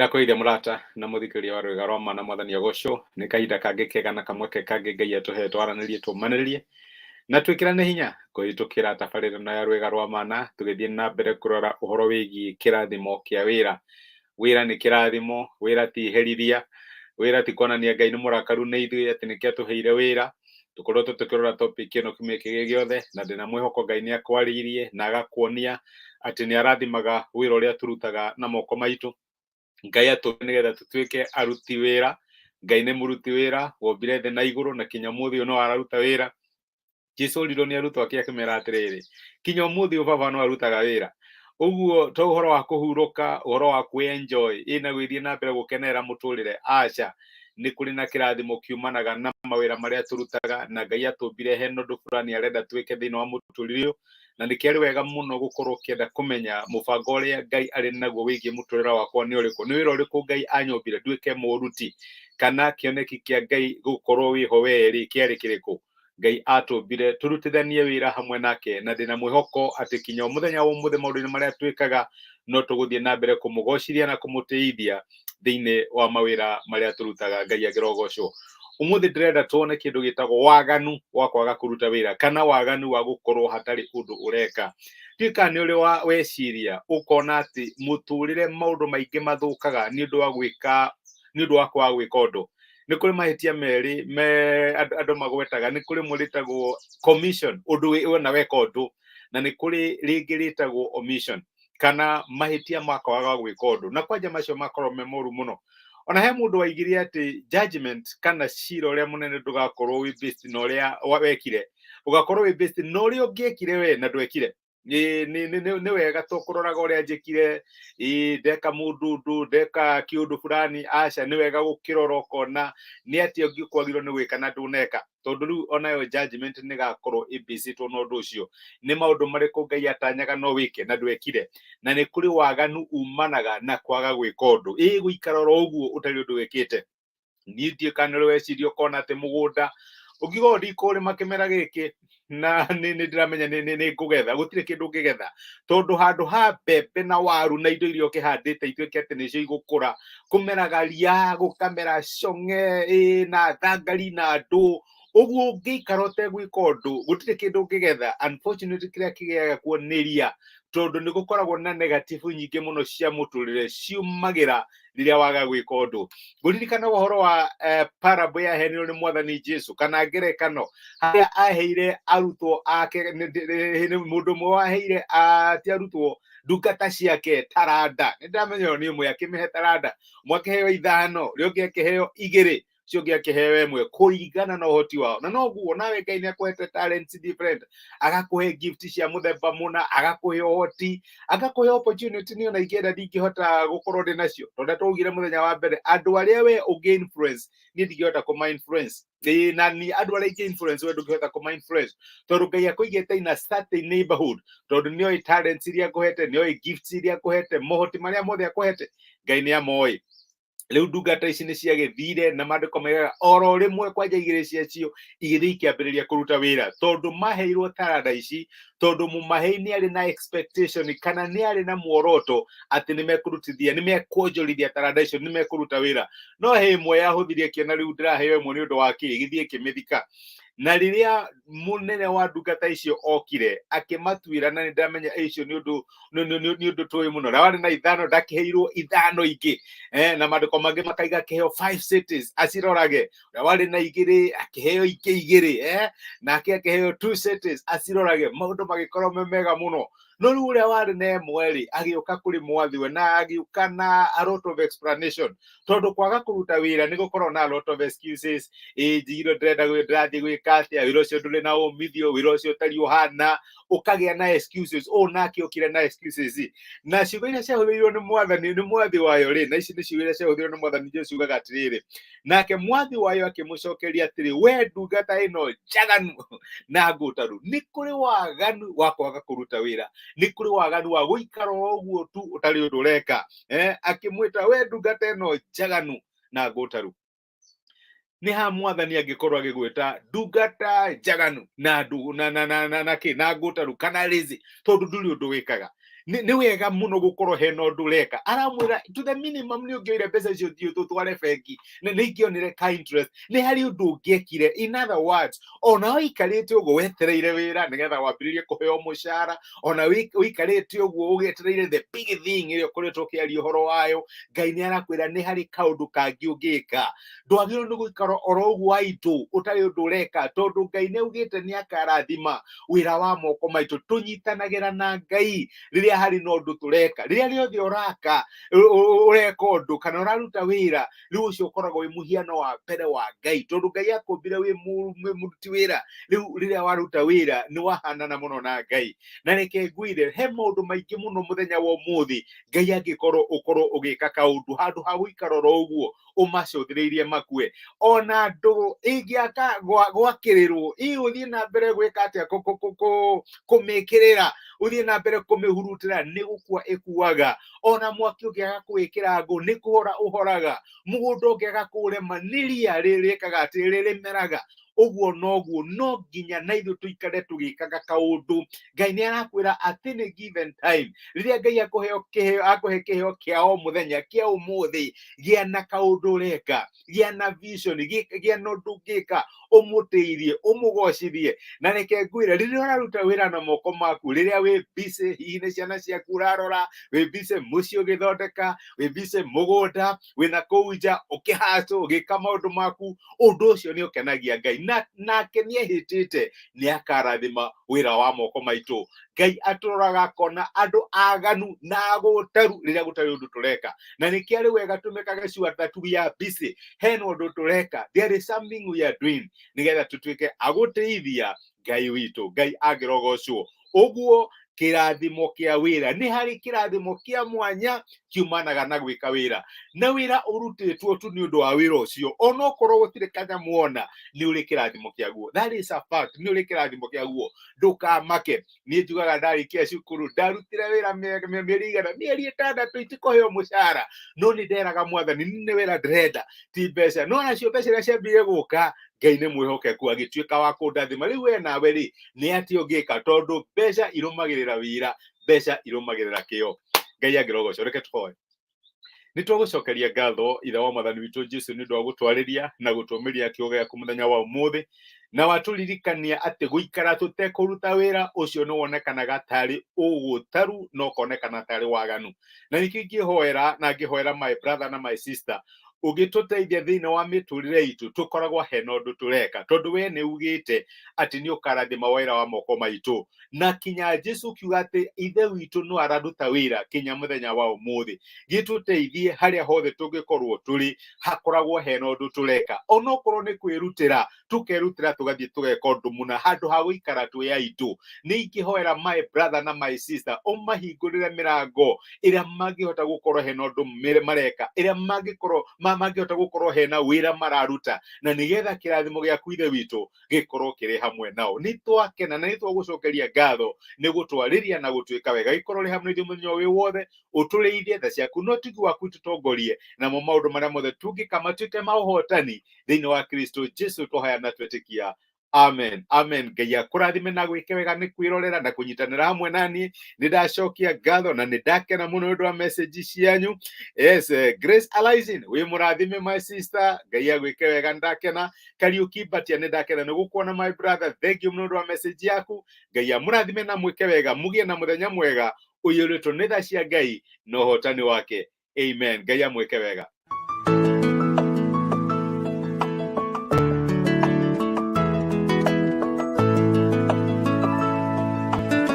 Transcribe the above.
Ndakũgeithia mũrata na mũthikĩrĩria wa rwĩga rwa ma na mwathani agocwo. Nĩ kahinda kangĩ kega na kamweke kangĩ Ngai atũhe twaranĩrie, tũmanĩrĩrie na twĩkĩrane hinya kũhĩtũkĩra tabarĩra ĩno ya rwĩga rwa mana, tũgĩthiĩ na mbere kũrora ũhoro wĩgiĩ kĩrathimo kĩa wĩra. Wĩra nĩ kĩrathimo, wĩra ti iherithia, wĩra ti kuonania Ngai nĩ mũrakaru nĩ ithuĩ atĩ nĩkĩo atũheire wĩra. Tũkoretwo tũkĩrora topic ĩno kiumia kĩrĩ gĩothe, na ndĩna mwĩhoko Ngai nĩ akwarĩirie na agakuonia atĩ nĩ arathimaga wĩra ũrĩa tũrutaga na moko maitũ. Ngai atũmbire nĩgetha tũtuĩke aruti wĩra. Ngai nĩ mũruti wĩra, wombire thĩ na igũrũ, na kinya ũmũthĩ ũyũ no araruta wĩra. Jesu orirwo nĩ arutwo ake akĩmera atĩrĩrĩ, kinya ũmũthĩ ũyũ baba no arutaga wĩra. Ũguo to ũhoro wa kũhurũka, ũhoro wa kwĩ-enjoy, ĩ na gwĩthiĩ na mbere gũkenerera mũtũrĩre, aca. Nĩ kũrĩ na kĩrathimo kiumanaga na mawĩra marĩa tũrutaga, na Ngai atũmbire hena ũndũ fulani arenda twĩke thĩinĩ wa mũtũrĩre ũyũ, na nĩkĩo arĩ wega mũno gũkorwo ũkĩenda kũmenya mũbango ũrĩa Ngai arĩ naguo wĩgiĩ mũtũrĩre wakwa nĩ ũrĩkũ, nĩ wĩra ũrĩkũ Ngai anyũmbire nduĩke mũruti, kana kĩoneki kĩa Ngai gũkorwo wĩho werĩ kĩarĩ kĩrĩkũ. Ngai atũmbire tũrutithanie wĩra hamwe nake, na ndĩna mwĩhoko atĩ kinya mũthenya wa ũmũthĩ maũndũ-inĩ marĩa twĩkaga no tũgũthiĩ na mbere kũmũgocithia na kũmũtĩithia thĩinĩ wa mawĩra marĩa tũrutaga. Ngai angĩrogocwo. Ũmũthĩ ndĩrenda tuone kĩndũ gĩtagwo waganu wa kwaga kũruta wĩra, kana waganu wa gũkorwo hatarĩ ũndũ ũreka. Ndiũĩ kana nĩ ũrĩ wa weciria ũkona atĩ mũtũrĩre maũndũ maingĩ mathũkaga nĩ ũndũ wa gwĩka, nĩ ũndũ wa kwaga gwĩka ũndũ. Nĩ kũrĩ mahĩtia merĩ me andũ magwetaga. Nĩ kũrĩ rĩmwe rĩtagwo commission, ũndũ wona weka ũndũ, na nĩ kũrĩ rĩngĩ rĩtagwo omission, kana mahĩtia ma kwaga gwĩka ũndũ, na kwanja macio makorwo me moru mũno. Ona he mũndũ waigire atĩ judgment kana cira ũrĩa mũnene ndũgakorwo wĩ based na ũrĩa wekire, ũgakorwo wĩ based na ũrĩa ũngĩekire we na ndwekire. Nĩ wega to kũroraga ũrĩa njĩkire, ĩ ndeka mũndũ ũndũ, ndeka kĩũndũ fulani, aca. Nĩ wega gũkĩrora ũkona nĩ atĩa ũngĩkwagĩrĩirwo nĩ gwĩka na ndũneka, tondũ rĩu onayo judgment nĩ ĩgakorwo ĩbĩcĩtwo na ũndũ ũcio. Nĩ maũndũ marĩkũ Ngai atanyaga no wĩke na ndwekire? Na nĩ kũrĩ waganu umanaga na kwaga gwĩka ũndũ, ĩ gũikara oro ũguo ũtarĩ ũndũ wĩkĩte. Niĩ ndiũĩ kana nĩ ũrĩ weciria ũkona atĩ mũgũnda ũngiuga ũũ, ndikũrĩma kĩmera gĩkĩ na nĩ ndĩramenya nĩ ngũgetha. Gũtirĩ kĩndũ ũngĩgetha, tondũ handũ ha mbembe na waru na indo iria ũkĩhandĩte ituĩke atĩ nĩcio igũkũra, kũmeraga ria, gũkamera cong'e, ĩ na thangari na ndũ. Ũguo ũngĩikara ũtegwĩka ũndũ, gũtirĩ kĩndũ ũngĩgetha. Unfortunately, kĩrĩa kĩgĩaga kuo nĩ ria, tondũ nĩ gũkoragwo na negative nyingĩ mũno cia mũtũrĩre ciumagĩra rĩrĩa waga gwĩka ũndũ. Ngũririkana ũhoro wa parable yaheanirwo nĩ mwathani Jesu, kana ngerekano harĩa aheire arutwo ake, nĩ mũndũ ũmwe waheire ti arutwo, ndungata ciake taranda. Nĩ ndamenya ĩyo nĩ ĩmwe, akĩmĩhe taranda, ũmwe akĩheo 5, ũrĩa ũngĩ akĩheo 2, ũcio ũngĩ akĩheo 1, kũringana na ũhoti wao. Na noguo nawe Ngai nĩ akũhete talents different, agakũhe gift cia mũthemba mũna, agakũhe ũhoti, agakũhe opportunity. Niĩ ona ingĩenda ndingĩhota gũkorwo ndĩ nacio, tondũ twaugire mũthenya wa mbere andũ arĩa we ũngĩ influence, niĩ ndingĩhota kũma influence. Ĩĩ, na ni andũ arĩa ingĩ influence, we ndũngĩhota kũma influence, tondũ Ngai akũigĩte in a certain neighborhood, tondũ nĩoĩ talents iria akũhete, nĩoĩ gifts iria akũhete, mohoti marĩa mothe akũhete Ngai nĩ amoĩ. Rĩu ndungata ici nĩ ciagĩthire, na maandĩko maigaga oro rĩmwe kwanja 2 ciacio igĩthiĩ ikĩambĩrĩria kũruta wĩra, tondũ maheirwo taranda ici tondũ mũmahei nĩ arĩ na expectation kana nĩ arĩ na muoroto atĩ nĩ mekũrutithia, nĩ mekuonjorithia taranda icio, nĩ mekũruta wĩra. No he ĩmwe yahũthirie, ĩkĩona rĩu ndĩraheo ĩmwe nĩ ũndũ wa kĩ, ĩgĩthiĩ ĩkĩmĩthika. Na rĩrĩa mũnene wa ndungata icio okire akĩmatuĩra, na nĩ ndamenya icio nĩ ũndũ nĩ ũndũ tũĩ mũno, na warĩ na 5 ndakĩheirwo 5 ingĩ, na maandĩko mangĩ makaiga akĩheo 5 cities acirorage. Ũrĩa warĩ na 2 akĩheo ingĩ 2, nake akĩheo 2 cities acirorage. Maũndũ magĩkorwo me mega mũno. No rĩu ũrĩa warĩ na 1 rĩ, agĩũka kũrĩ mwathi we na agĩũka na a lot of explanation, tondũ kwaga kũruta wĩra nĩ gũkorwo na a lot of excuses. Ĩ njigirwo ndĩrenda ndĩrathiĩ gwĩka atĩa, wĩra ũcio ndũrĩ na umithio, wĩra ũcio ũtariĩ ũhana, ũkagĩa na excuses. Ũũ nake okire na excuses, na ciugo iria ciahũthĩrirwo nĩ mwathani, nĩ mwathi wayo rĩ, na ici nĩ ciugo iria ciahũthĩrirwo nĩ mwathani Jesu, ciugaga atĩrĩrĩ, nake mwathi wayo akĩmũcokeria atĩrĩ, we ndungata ĩno njaganu na ngũtaru. Nĩ kũrĩ waganu wa kwaga kũruta wĩra, nĩ kũrĩ waganu wa gũikara o ũguo tu ũtarĩ ũndũ ũreka. Akĩmwĩta we ndungata ĩno njaganu na ngũtaru. Nĩ ha mwathani angĩkorwo agĩgwĩta ndungata njaganu na ndu na na na na na kĩ na ngũtaru kana lazy, tondũ ndũrĩ ũndũ wĩkaga. Nĩ wega mũno gũkorwo hena ũndũ ũreka. Aramwĩra to the minimum nĩ ũngĩoire mbeca icio thiĩ tũtware bengi na nĩ ingĩonire ka interest, nĩ harĩ ũndũ ũngĩekire. In other words, ona ũikarĩte ũguo wetereire wĩra nĩgetha wambĩrĩrie kũheo mũcara, ona ũikarĩte ũguo ũgĩetereire the big thing ĩrĩa ũkoretwo ũkĩaria ũhoro wayo, Ngai nĩ arakwĩra nĩ harĩ kaũndũ kangĩ ũngĩka. Ndwagĩrĩirwo nĩ gũikara oro ũguo aitũ ũtarĩ ũndũ ũreka, tondũ Ngai nĩ augĩte nĩ akarathima wĩra wa moko maitũ. Tũnyitanagĩra na Ngai rĩrĩa harĩ na ũndũ tũreka. Rĩrĩa rĩothe ũraka, ũreka ũndũ kana ũraruta wĩra, rĩu ũcio ũkoragwo wĩ mũhiano wa mbere wa Ngai, tondũ Ngai akũmbire wĩ mũruti wĩra. Rĩu rĩrĩa waruta wĩra nĩ wahanana mũno na Ngai. Na reke ngwĩre, he maũndũ maingĩ mũno mũthenya wa ũmũthĩ Ngai angĩkorwo ũkorwo ũgĩka kaũndũ handũ ha gũikara oro ũguo ũmacũthĩrĩirie makue. Ona ndũgũ ĩngĩaka gwakĩrĩrwo, ĩgũthiĩ na mbere gwĩka atĩa? Kũmĩkĩrĩra, ũthiĩ na mbere kũmĩhurutĩra, nĩ gũkua ĩkuaga. Ona mwaki ũngĩaga kũwĩkĩra ngũ, nĩ kũhora ũhoraga. Mũgũnda ũngĩaga kũũrĩma, nĩ ria rĩrĩkaga atĩ rĩrĩmeraga. Ũguo noguo no nginya na ithuĩ tũikare tũgĩkaga kaũndũ. Ngai nĩ arakwĩra at any given time, rĩrĩa Ngai akũheo kĩheo, akũhe kĩheo kĩa o mũthenya kĩa ũmũthĩ, gĩa na kaũndũ ũreka, gĩa na vision, gĩa na ũndũ ũngĩka ũmũteithie, ũmũgocithie. Na reke ngwĩre, rĩrĩa ũraruta wĩra na moko maku, rĩrĩa wĩ busy hihi nĩ ciana ciaku ũrarora, wĩ busy mũciĩ ũgĩthondeka, wĩ busy mũgũnda, wĩna kũu nja ũkĩhacũ ũgĩka maũndũ maku, ũndũ ũcio nĩ ũkenagia Ngai, na nake nĩ ehĩtĩte nĩ akarathima wĩra wa moko maitũ. Ngai atũroraga akona andũ aganu na agũtaru rĩrĩa gũtarĩ ũndũ tũreka, na nĩkĩo arĩ wega tũmekage sure that we are busy, hena ũndũ tũreka, there is something we are doing, nĩgetha tũtuĩke agũteithia Ngai witũ. Ngai angĩrogocwo. Ũguo kĩrathimo kĩa wĩra, nĩ harĩ kĩrathimo kĩa mwanya kiumanaga na gwĩka wĩra, na wĩra ũrutĩtwo tu nĩ ũndũ wa wĩra ũcio, onokorwo gũtirĩ kanyamũ ona, nĩ ũrĩ kĩrathimo kĩaguo. That is a fact, nĩ ũrĩ kĩrathimo kĩaguo. Ndũkamake. Niĩ njugaga ndarĩkia cukuru ndarutire wĩra mĩeri igana, mĩeri 6 itikũheo mũcara, no nĩ nderaga Mwathani nĩ wĩra ndĩrenda, ti mbeca. No nacio mbeca iria ciambire gũka, Ngai nĩ mwĩhokeku, agĩtuĩka wa kũndathima. Rĩu we nawe rĩ, nĩ atĩa ũngĩka? Tondũ mbeca irũmagĩrĩra wĩra, mbeca irũmagĩrĩra kĩo. Ngai angĩrogocwo. Reke tũhoe. Nĩ twagũcokeria ngatho, Ithe wa Mwathani witũ Jesu, nĩ ũndũ wa gũtwarĩria na gũtũmĩria kiugo gĩaku mũthenya wa ũmũthĩ, na watũririkania atĩ gũikara tũtekũruta wĩra ũcio nĩ wonekanaga tarĩ ũgũtaru na ũkonekana tarĩ waganu. Na nĩkĩo ingĩhoera na ngĩhoera my brother na my sister, ũgĩtũteithia thĩinĩ wa mĩtũrĩre itũ tũkoragwo hena ũndũ tũreka, tondũ we nĩ ugĩte atĩ nĩ ũkarathima wĩra wa moko maitũ, na kinya Jesu kiuga atĩ Ithe witũ no araruta wĩra kinya mũthenya wa ũmũthĩ. Gĩtũteithie harĩa hothe tũngĩkorwo tũrĩ, hakoragwo hena ũndũ tũreka, onokorwo nĩ kwĩrutĩra, tũkerutĩra tũgathiĩ tũgeka ũndũ mũna handũ ha gũikara twĩ aitũ. Nĩ ingĩhoera my brother na my sister, ũmahingũrĩre mĩrango ĩrĩa mangĩhota gũkorwo hena ũndũ mareka, ĩrĩa mangĩkorwo mangĩhota gũkorwo hena wĩra mararuta, na nĩgetha kĩrathimo gĩaku, Ithe witũ, gĩkorwo kĩrĩ hamwe nao. Nĩ twakena na nĩ twagũcokeria ngatho nĩ gũtwarĩria na gũtuĩka wega. Gĩkorwo rĩ hamwe na ithuĩ mũthenya ũyũ wothe, ũtũrĩithie tha ciaku no tigi waku tũtongorie, namo maũndũ marĩa mothe tũngĩka matuĩke ma ũhotani thĩinĩ wa Kristo Jesu twahoya na twetĩkia. Amen, amen. Ngai akũrathime na gwĩke wega nĩ kwĩrorera na kũnyitanĩra hamwe naniĩ. Nĩ ndacokia ngatho na nĩ ndakena mũno nĩ ũndũ wa message cianyu. Yes, Grace Alizin, wĩ mũrathime my sister, Ngai agwĩke wega, nĩ ndakena. Kariuki Mbatia, nĩ ndakena nĩ gũkuona my brother, thank you mũno nĩ ũndũ wa message yaku. Ngai amũrathime na mwĩke wega, mũgĩe na mũthenya mwega ũiyũrĩtwo nĩ tha cia Ngai na ũhotani wake. Amen. Ngai amwĩke wega.